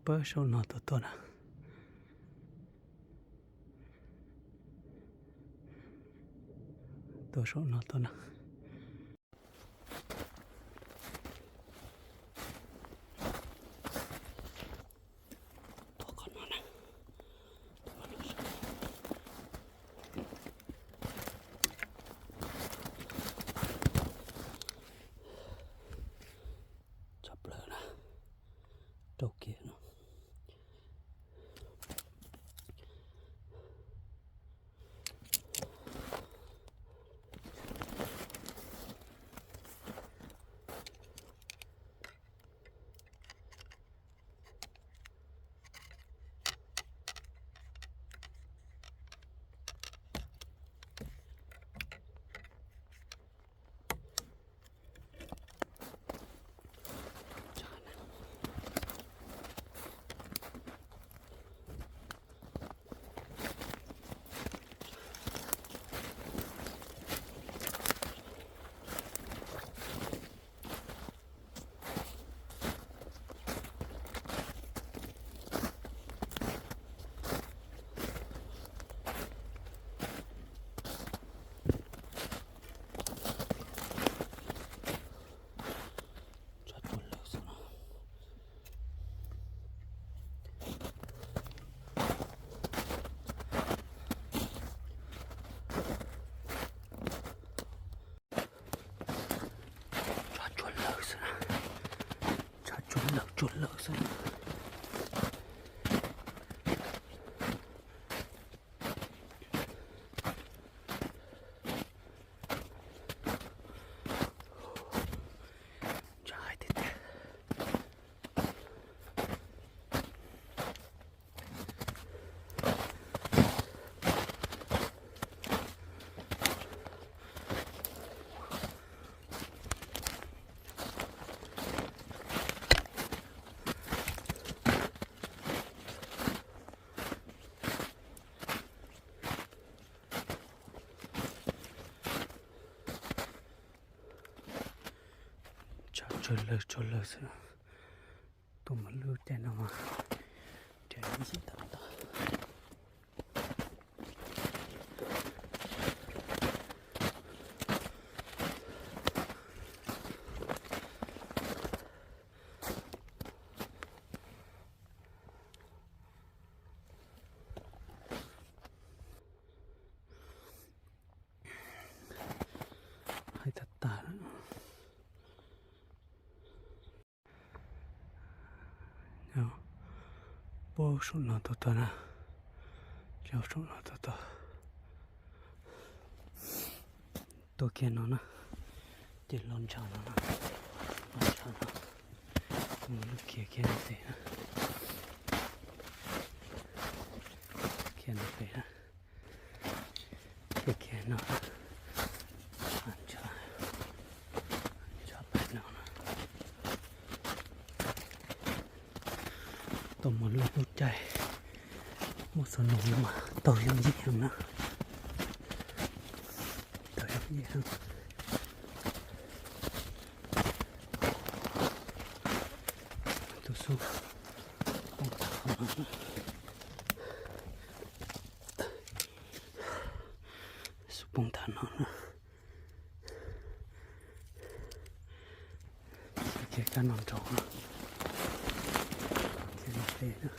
Pab saum no tuaj tuaj na. Tuaj saum no tuaj na. Tuaj qhov no na. Tshaj plaws na. Rau kiag no. Tshav tsuag lawm xwb no. Tshav tsuag lawm xwb na. Tshav tsuag lawm tsuag lawm xwb na. Tshav hais tiag tiag. Tshav tsuag lawm tsuag lawm xwb. Tuaj mus lub caij no mas nrhiav ib yim tau tau. Hais tag tag lawm. Puag saum no tuaj tuaj na, cov saum no tuaj tuaj. Tuaj kiag no na, ces los ntshav no na, los ntshav no, mus lub khiav kiag no pem na, khiav no pem na. Khiav kiag no, ntshav, ntshav pem no na. Tuaj mus lub lub caij muaj xov noog no mas taug yooj yim heev na. Taug yooj yim heev. Tus xub poob tag no. Xub poob tag no na. Ces kab no nrau, ces no pem na.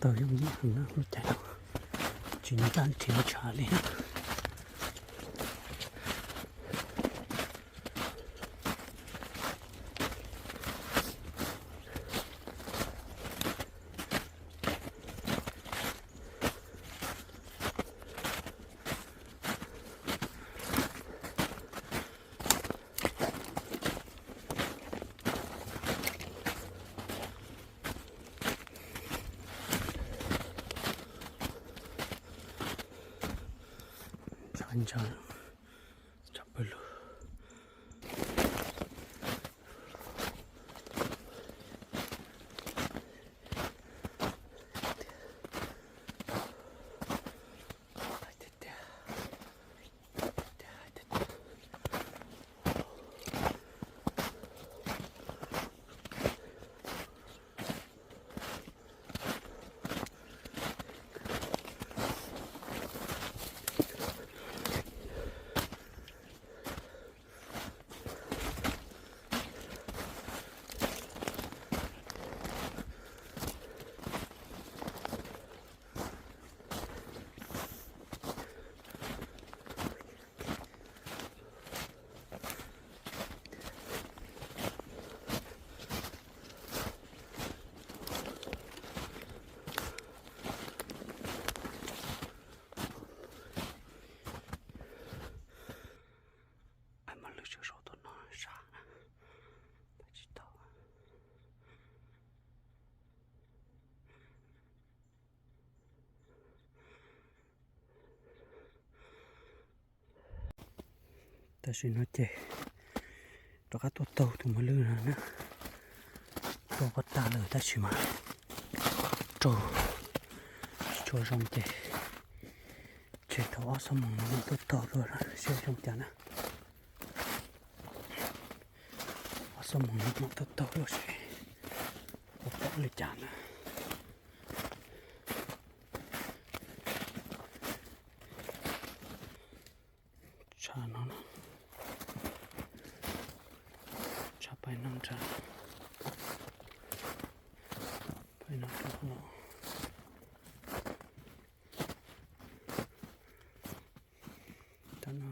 Taug yooj yim heev na lub caij no, tsis nrhiav ntshav li. Ntshav, ntshav, ntshav pawg lug. Tam sim no ces rov qab tuaj taug tus mos lwj no na. Tuaj pab tag lawm tab sis mas raug tsis tshua zoo ces, ces thaum ob xuab moos no mam tuaj taug dua seb zoo cas na. Ob xuab moos no mam tuaj taug dua seb puas pom li cas na. Tshav no, tshav pais no nrad, pais no rau hauv no. Tam no,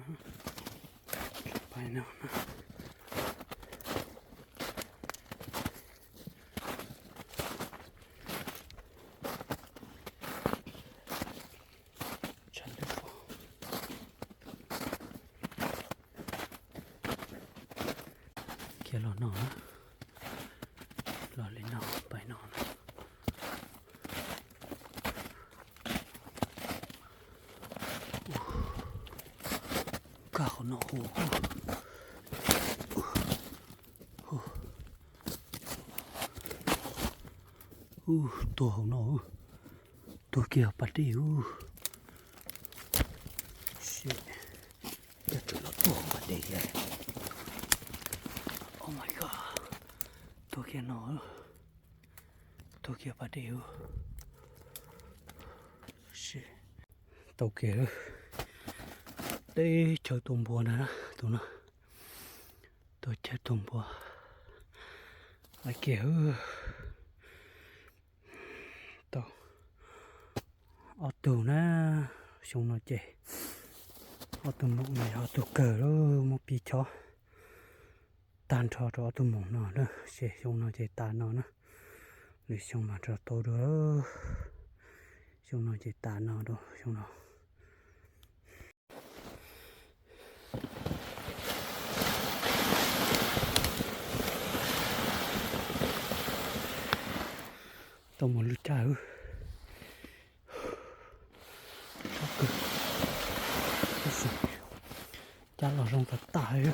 pais no na. Tshav lwj fo. Khiav los no, los li no pais no na. Kaj qhov no hu. Ub, tuag hauv no, tuag kiag pas dej ub. Shit, yog tseem los tuag pas dej thiab. Oh my god, tuag kiag no, tuag kiag pas dej ub. Shit, tau kiag lawm. Teb chaws tua npua ntag na, tus no. Tus chaw tua npua. Ua kiag, tau ob tug na. Xyoo no ces ob tug maum no yog ob tug kawg lawm, muab pib chob tag nrho rau ob tug maum no na. Ces xyoo no ces tas no na, lwm xyoo mas rov tau dua. Xyoo no ces tas no rau xyoo no. Tau mus lwj caj, cab los zoo tas tas li.